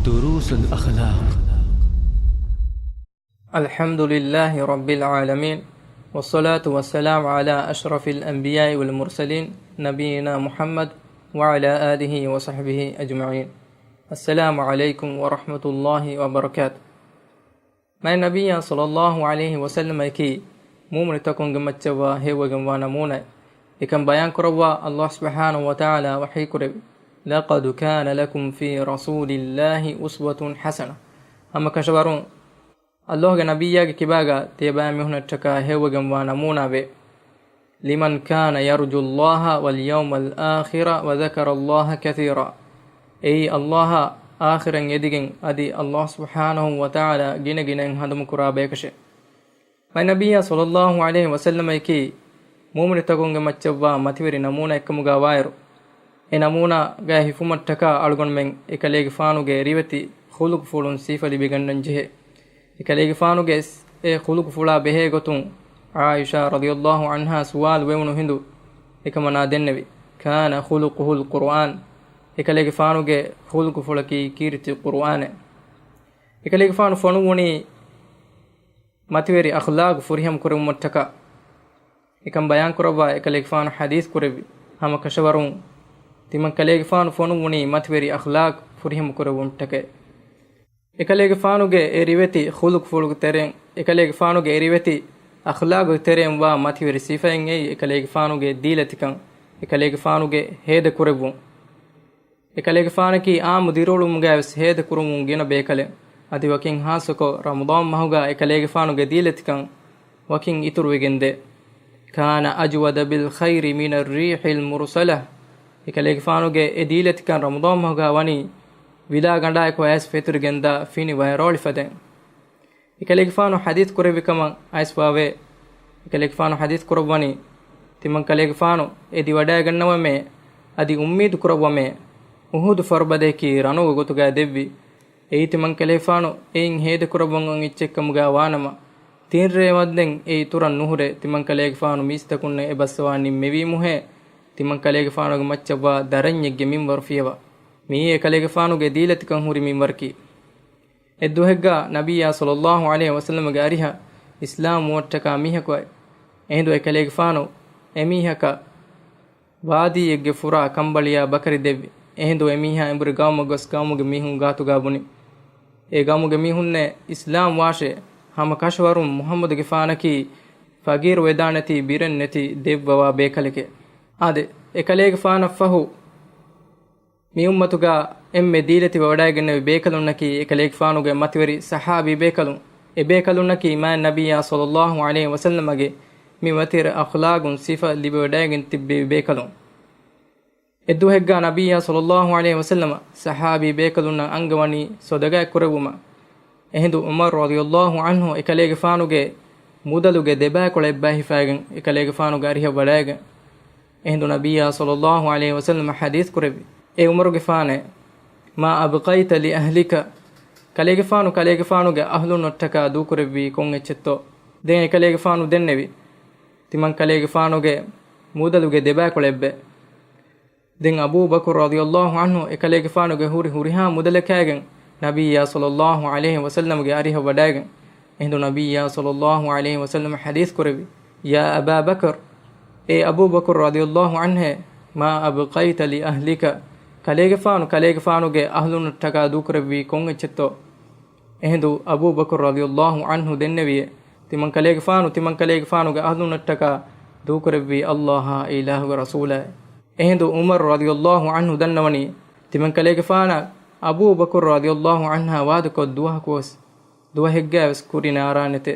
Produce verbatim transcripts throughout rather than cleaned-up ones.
دروس الأخلاق. الحمد لله رب العالمين، والصلاة والسلام على أشرف الأنبياء والمرسلين، نبينا محمد وعلى آله وصحبه أجمعين. السلام عليكم ورحمة الله وبركاته. މާތް ނަބިއްޔާ ޞައްލައްލާހު ޢަލައިހި ވަސައްލަމައަކީ މުއުމިނުތަކުންގެ މައްޗަށްވާ ހެޔޮވެގެންވާ ނަމޫނާއެއް. އެކަން ބަޔާންކުރައްވާ ﷲ ސުބްޙާނަހޫ ވަތަޢާލާ ވަޙީކުރެއްވި، لقد كان لكم في رسول الله أسوة حسنة. ހަމަކަށަވަރުން ﷲގެ ނަބިއްޔާގެ ކިބާގަ ތިޔަބައިމީހުނަށްޓަކާ ހެޔޮވެގެންވާ ނަމޫނާވޭ. لمن كان يرجو الله واليوم الآخر وذكر الله كثيرا. އެއީ ﷲއާ އާޚިރަތް އެދިގެން އަދި ﷲ ސުބްޙާނަހޫ ވަތަޢާލާ ގިނަގިނައިން ހަނދުމަކުރާ ބަޔަކަށެވެ. މާތް ނަބިއްޔާ ޞައްލައްލާހު ޢަލައިހި ވަސައްލަމައަކީ މުއުމިނުތަކުންގެ މައްޗަށްވާ މަތިވެރި ނަމޫނާއެއްކަމުގަ ވާއިރު، އެ ނަމޫނާގައި ހިފުމަށްޓަކާ އަޅުގަނޑުމެން އެކަލޭގެފާނުގެ ރިވެތި ޚުލުޤުފުޅުން ސިފަ ލިބިގަންނަންޖެހޭ. އެކަލޭގެފާނުގެ އެ ޚުލުޤުފުޅާ ބެހޭގޮތުން ޢާއިޝާ ރަޟިޔައްލާހު ޢަންހާ ސުވާލު ވެވުނު ހިނދު އެކަމަނާ ދެންނެވި، كان خلقه القرآن. އެކަލޭގެފާނުގެ ޚުލުޤުފުޅަކީ ކީރިތި ޤުރުއާނެއް. އެކަލޭގެފާނު ފޮނުއްވުނީ މަތިވެރި އަޚްލާޤު ފުރިހަމަ ކުރެއްވުމަށްޓަކާ. އެކަން ބަޔާންކުރައްވާ އެކަލޭގެފާނު ޙަދީޘް ކުރެއްވި، ހަމަކަށަވަރުން ތިމަންކަލޭގެފާނު ފޮނުއްވުނީ މަތިވެރި އަޚްލާޤު ފުރިހަމަ ކުރެއްވުމަށްޓަކައި. އެކަލޭގެފާނުގެ އެ ރިވެތި ޚުލުޤުފުޅުގެ ތެރެއިން، އެކަލޭގެފާނުގެ އެ ރިވެތި އަޚްލާޤުގެ ތެރެއިން ވާ މަތިވެރި ސިފައިން އެއީ އެކަލޭގެފާނުގެ ދީލަތިކަން، އެކަލޭގެފާނުގެ ހޭދަކުރެއްވުން. އެކަލޭގެފާނަކީ ޢާއްމު ދިރިއުޅުމުގައިވެސް ހޭދަކުރުމުން ގިނަ ބޭކަލެއް. އަދި ވަކިން ޚާއްޞަކޮށް ރަމަޟާން މަހުގަ އެކަލޭގެފާނުގެ ދީލަތިކަން ވަކިން އިތުރުވެގެންދޭ. كان أجود بالخير من الريح المرسلة. އެކަލޭގެފާނުގެ އެ ދީލަތިކަން ރަމަޟާން މަހުގަ ވަނީ ވިލާ ގަނޑާއެކު އައިސް ފެތުރިގެންދާ ފިނި ވައިރޯޅި ފަދައިން. އެކަލޭގެފާނު ޙަދީޘް ކުރެއްވި ކަމަށް އައިސްފާވޭ. އެކަލޭގެފާނު ޙަދީޘް ކުރައްވަނީ، ތިމަންކަލޭގެފާނު އެދިވަޑައިގަންނަވަމޭ، އަދި އުއްމީދު ކުރައްވަމޭ، އުޙުދު ފަރުބަދަޔަކީ ރަނުގެ ގޮތުގައި ދެއްވި. އެއީ ތިމަންކަލޭގެފާނު އެއިން ހޭދަކުރައްވަން އޮތް އެއްޗެއްކަމުގައި ވާނަމަ، ތިންރޭވަންދެން އެ އިތުރަށް ނުހުރެ، ތިމަންކަލޭގެފާނު މީސްތަކުންނަށް އެބައްސަވާ ނިންމެވީމުހޭ، ތިމަންކަލޭގެފާނުގެ މައްޗަށްވާ ދަރަންޏެއްގެ މިންވަރު ފިޔަވާ. މިއީ އެކަލޭގެފާނުގެ ދީލަތިކަން ހުރި މިންވަރަކީ. އެއްދުވަހެއްގަ ނަބިއްޔާ ޞައްލައްލާހު ޢަލައިހި ވަސައްލަމަގެ އަރިހަށް އިސްލާމް ނުވައްޓަކާ މީހަކު އައި. އެހިނދު އެކަލޭގެފާނު އެމީހަކަށް ވާދީއެއްގެ ފުރާ ކަނބަޅިއާ ބަކަރި ދެއްވި. އެހިނދު އެމީހާ އެނބުރި ގައުމަށް ގޮސް ގައުމުގެ މީހުން ގާތުގާ ބުނި، އެ ގައުމުގެ މީހުންނޭ އިސްލާމް ވާށޭ، ހަމަ ކަށަވަރުން މުޙައްމަދުގެފާނަކީ ފަގީރު ވެދާނެތީ ބިރެއް ނެތި ދެއްވަވާ ބޭކަލެކޭ. އާދެ، އެކަލޭގެފާނަށްފަހު މި އުއްމަތުގަ އެންމެ ދީލަތިވެ ވަޑައިގެންނެވި ބޭކަލުންނަކީ އެކަލޭގެފާނުގެ މަތިވެރި ޞަޙާބީ ބޭކަލުން. އެ ބޭކަލުންނަކީ މާތް ނަބިއްޔާ ޞައްލައްލާހު ޢަލައިހި ވަސައްލަމަގެ މި މަތިވެރި އަޚްލާގުން ސިފަ ލިބިވަޑައިގެން ތިއްބެވި ބޭކަލުން. އެއްދުވަހެއްގަ ނަބިއްޔާ ޞައްލައްލާހު ޢަލައިހި ވަސައްލަމަ ޞަޙާބީ ބޭކަލުންނަށް އަންގަވަނީ ޞަދަގާތް ކުރެއްވުމަށް. އެހިނދު ޢުމަރު ރަޟިޔައްލާހު ޢަންހު އެކަލޭގެފާނުގެ މުދަލުގެ ދެބައިކުޅަ އެއްބައި ހިފައިގެން އެކަލޭގެފާނުގެ އަރިހަށް ވަޑައިގެން. އެހިނދު ނަބިއްޔާ ޞައްލައްލާހު ޢަލައިހި ވަސައްލަމަ ޙަދީޘް ކުރެއްވި، އޭ ޢުމަރުގެފާނޭ، ما أبقيت لأهلك، ކަލޭގެފާނު ކަލޭގެފާނުގެ އަހްލުންނަށްޓަކާ ދޫކުރެއްވީ ކޮން އެއްޗެއްތޯ؟ ދެން އެކަލޭގެފާނު ދެންނެވި، ތިމަން ކަލޭގެފާނުގެ މުދަލުގެ ދެބައިކުޅަ އެއްބައި. ދެން އަބޫބަކުރު ރަޟިޔައްލާހު ޢަންހު އެކަލޭގެފާނުގެ ހުރި ހުރިހާ މުދަލެއް ކާގެން ނަބިއްޔާ ޞައްލައްލާހު ޢަލައިހި ވަސައްލަމަގެ އަރިހަށް ވަޑައިގެން. އެހިނދު ނަބިއްޔާ ޞައްލައްލާހު ޢަލައިހި ވަސައްލަމަ ޙަދީޘް ކުރެއްވި، يا أبا بكر، އޭ އަބޫބަކުރު ރަޟިޔައްލާހު ޢަންހޭ، ما أبقيت لأهلك، ކަލޭގެފާނު ކަލޭގެފާނުގެ އަހްލުންނަށްޓަކާ ދޫކުރެއްވީ ކޮން އެއްޗެއްތޯ؟ އެހިނދު އަބޫބަކުރު ރަޟިޔައްލާހު ޢަންހު ދެންނެވިއޭ، ތިމަން ކަލޭގެފާނު ތިމަން ކަލޭގެފާނުގެ އަހްލުންނަށްޓަކާ ދޫކުރެއްވީ ﷲއާ އެ އިލާހުގެ ރަސޫލާއޭ. އެހިނދު ޢުމަރު ރަޟިޔައްލާހު ޢަންހު ދަންނަވަނީ، ތިމަން ކަލޭގެފާނަށް އަބޫބަކުރު ރަޟިޔައްލާހު ޢަންހާ ވާދަކޮށް ދުވަހަކުވެސް ދުވަހެއްގައިވެސް ކުރި ނާރާނެތޭ.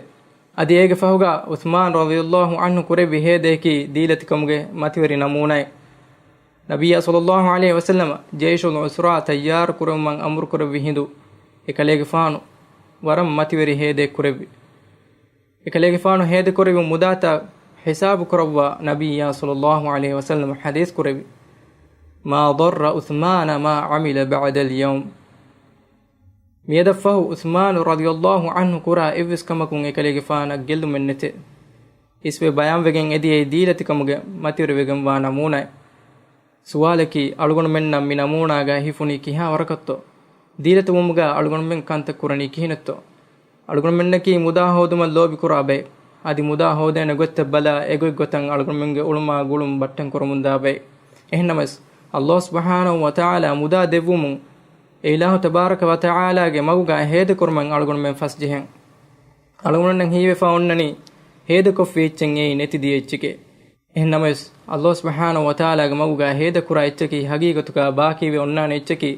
އަދި އޭގެ ފަހުގަ ޢުޘްމާނު ރަޟިޔައްލާހު ޢަންހު ކުރެއްވި ހޭދަޔަކީ ދީލަތިކަމުގެ މަތިވެރި ނަމޫނާއެއް. ނަބިއްޔާ ޞައްލައްލާހު ޢަލައިހި ވަސައްލަމަ ޖައިޝުލް ޢުސްރާ ތައްޔާރު ކުރެވުމަށް އަމުރު ކުރެއްވި ހިނދު، އެކަލޭގެފާނު ވަރަށް މަތިވެރި ހޭދައެއް ކުރެއްވި. އެކަލޭގެފާނު ހޭދަކުރެއްވި މުދާތައް ހިސާބު ކުރައްވާ ނަބިއްޔާ ޞައްލައްލާހު ޢަލައިހި ވަސައްލަމަ ޙަދީޘް ކުރެއްވި، ما ضر عثمان ما عمل بعد اليوم. މިއަދަށްފަހު ޢުޘްމާނު ރަޟިޔައްލާހު ޢަންހު ކުރާ އެއްވެސް ކަމަކުން އެކަލޭގެފާނަށް ގެއްލުމެއް ނެތޭ. އިސްވެ ބަޔާންވެގެން އެދިޔައީ ދީލަތިކަމުގެ މަތިވެރިވެގެންވާ ނަމޫނާއެއް. ސުވާލަކީ، އަޅުގަނޑުމެންނަށް މި ނަމޫނާގައި ހިފުނީ ކިހާ ވަރަކަށްތޯ؟ ދީލަތުވުމުގަ އަޅުގަނޑުމެން ކަންތައް ކުރަނީ ކިހިނެއްތޯ؟ އަޅުގަނޑުމެންނަކީ މުދާ ހޯދުމަށް ލޯބިކުރާ ބައެއް. އަދި މުދާ ހޯދޭނެ ގޮތްތައް ބަލާ އެގޮތްގޮތަށް އަޅުގަނޑުމެންގެ އުޅުމާ ގުޅުން ބައްޓަން ކުރަމުންދާ ބައެއް. އެހެންނަމަވެސް، އައްލާހު ސުބްޙާނަހު ވަތަޢާލާ މުދާ ދެއްވުމުން އެ އިލާހު ތަބާރަކަ ވަތަޢާލާގެ މަގުގަ ހޭދަކުރުމަށް އަޅުގަނޑުމެން ފަސްޖެހެން. އަޅުގަނޑުމެންނަށް ހީވެފަ އޮންނަނީ ހޭދަކޮށްފި އެއްޗެއް އެއީ ނެތިދިޔަ އެއްޗެކޭ. އެހެންނަމަވެސް، އައްލާހު ސުބްޙާނަހު ވަތަޢާލާގެ މަގުގަ ހޭދަކުރާ އެއްޗަކީ ހަގީގަތުގަ ބާކީވެ އޮންނާނެ އެއްޗަކީ،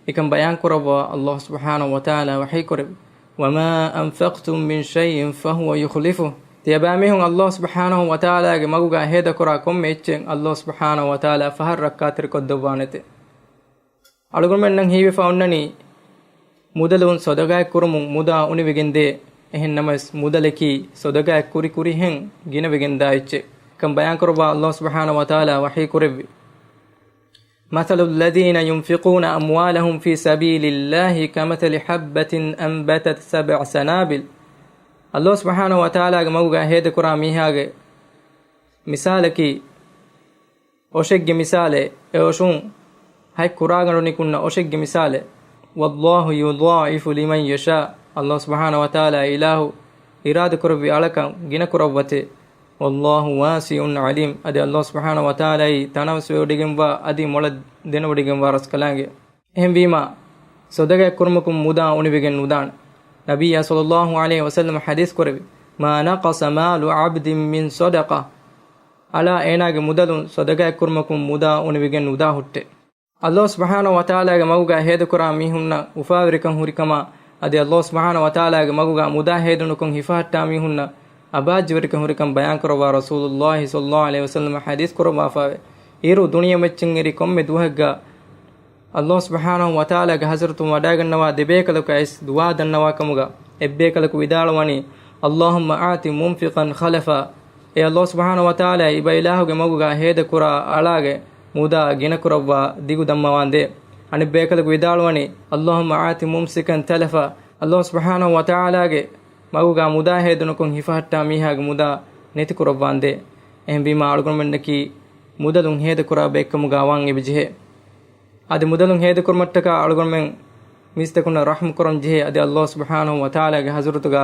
އެކަން ބަޔާންކުރައްވާ އައްލާހު ސުބްޙާނަހު ވަތަޢާލާ ވަޙީކުރެއްވި، وما أنفقتم من شيء فهو يخلفه. ތިޔަބައިމީހުން އައްލާހު ސުބްޙާނަހު ވަތަޢާލާގެ މަގުގަ ހޭދަކުރާ ކޮންމެ އެއްޗެއް އައްލާހު ސުބްޙާނަހު ވަތަޢާލާ ފަހަށް ރައްކާތެރިކޮށްދެއްވާނެތެ. އަޅުގަނޑުމެންނަށް ހީވެފަ އޮންނަނީ، މުދަލުން ޞަދަޤާތްކުރުމުން މުދާ އުނިވެގެންދޭ. އެހެންނަމަވެސް، މުދަލަކީ ޞަދަޤާތް ކުރި ކުރިހެން ގިނަވެގެންދާ އެއްޗެއް. ކަން ބަޔާންކުރައްވާ އައްލާހު ސުބްޙާނަހު ވަތަޢާލާ ވަޙީކުރެއްވި، مثل الذين ينفقون أموالهم في سبيل الله كمثل حبة أنبتت سبع سنابل. އައްލާހު ސުބްޙާނަހު ވަތަޢާލާގެ މަގުގަ ހޭދަކުރާ މީހާގެ މިސާލަކީ، އޮށެއްގެ މިސާލެއް، އެ އޮށުން ހަތް ކުރާގަނޑު ނިކުންނަ އޮށެއްގެ މިސާލެއް. والله يضاعف لمن يشاء. އައްލާހު ސުބްޙާނަހު ވަތަޢާލާ އިލާހު އިރާދަކުރެއްވި އަޅަކަށް ގިނަކުރައްވަތޭ. والله واسع عليم. އަދި އައްލާހު ސުބްޙާނަހު ވަތަޢާލާއީ ތަނަވަސްވެވޮޑިގެންވާ އަދި މޮޅަށް ދެނެވޮޑިގެންވާ ރަސްކަލާނގެ. އެހެންވީމާ، ޞަދަޤާތްކުރުމަކުން މުދާ އުނިވެގެން ނުދާނެ. ނަބިއްޔާ ޞައްލައްލާހު ޢަލައިހި ވަސައްލަމަ ޙަދީޘް ކުރެއްވި، ما نقص مال عبد من صدقة. އަޅާ އޭނާގެ މުދަލުން ޞަދަޤާތްކުރުމަކުން މުދާ އުނިވެގެން ނުދާ ހުއްޓޭ. އައްލާހު ސުބްޙާނަހު ވަތަޢާލާގެ މަގުގަ ހޭދަކުރާ މީހުންނަށް އުފާވެރިކަން ހުރިކަމާ، އަދި އައްލާހު ސުބްޙާނަހު ވަތަޢާލާގެ މަގުގަ މުދާ ހޭދަނުކޮށް ހިފަހައްޓާ މީހުންނަށް އަބާއްޖަވެރިކަން ހުރިކަން ބަޔާންކުރައްވާ ރަސޫލުއްލާހި ޞައްލައްލާހު ޢަލައިހި ވަސައްލަމަ ޙަދީޘް ކުރައްވާފައެވެ. އިރު ދުނިޔެމެއްޗިން އެރި ކޮންމެ ދުވަހެއްގަ އައްލާހު ސުބްޙާނަހު ވަތަޢާލާގެ ޙަޟްރަތުން ވަޑައިގަންނަވާ ދެބޭކަލަކު އައިސް ދުޢާ ދަންނަވާ ކަމުގަ، އެއްބޭކަލަކު ވިދާޅުވަނީ، اللهم آت منفقا خلفا. އޭ އައްލާހު ސުބްޙާނަހު ވަތަޢާލާ، އިބަ އިލާހުގެ މަގުގަ ހޭދަކުރާ އަޅާގެ މުދާ ގިނަކުރައްވާ ދިގު ދަންމަވާނދޭ. އަނެއްބޭކަލަކު ވިދާޅުވަނީ، اللهم آت ممسكا تلفا. އައްލާހު ސުބްޙާނަހު ވަތަޢާލާގެ މަގުގަ މުދާ ހޭދަނުކޮށް ހިފަހައްޓާ މީހާގެ މުދާ ނެތިކުރައްވާނދޭ. އެހެންވީމާ، އަޅުގަނޑުމެންނަކީ މުދަލުން ހޭދަކުރާ ބައެއްކަމުގަ ވާން އެބަޖެހޭ. އަދި މުދަލުން ހޭދަކުރުމަށްޓަކާ އަޅުގަނޑުމެން މީސްތަކުންނަށް ރަޙްމު ކުރަން ޖެހޭ. އަދި އައްލާހު ސުބްޙާނަހު ވަތަޢާލާގެ ޙަޟްރަތުގަ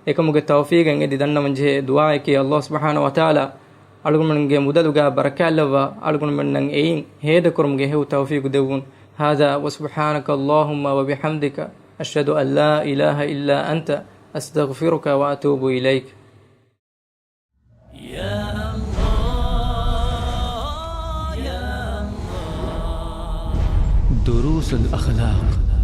އެކަމުގެ ތައުފީގެއް އެދި ދަންނަވަން ޖެހޭ ދުޢާއަކީ، އައްލާހު ސުބްޙާނަހު ވަތަޢާލާ އަޅުގަނޑުމެންގެ މުދަލުގަ ބަރަކާތްލައްވާ، އަޅުގަނޑުމެންނަށް އެއިން ހޭދަކުރުމުގެ ހެޔޮ ތައުފީގު ދެއްވުން. هذا وسبحانك اللهم وبحمدك، أشهد أن لا إله إلا أنت، أستغفرك وأتوب إليك. دروس الأخلاق.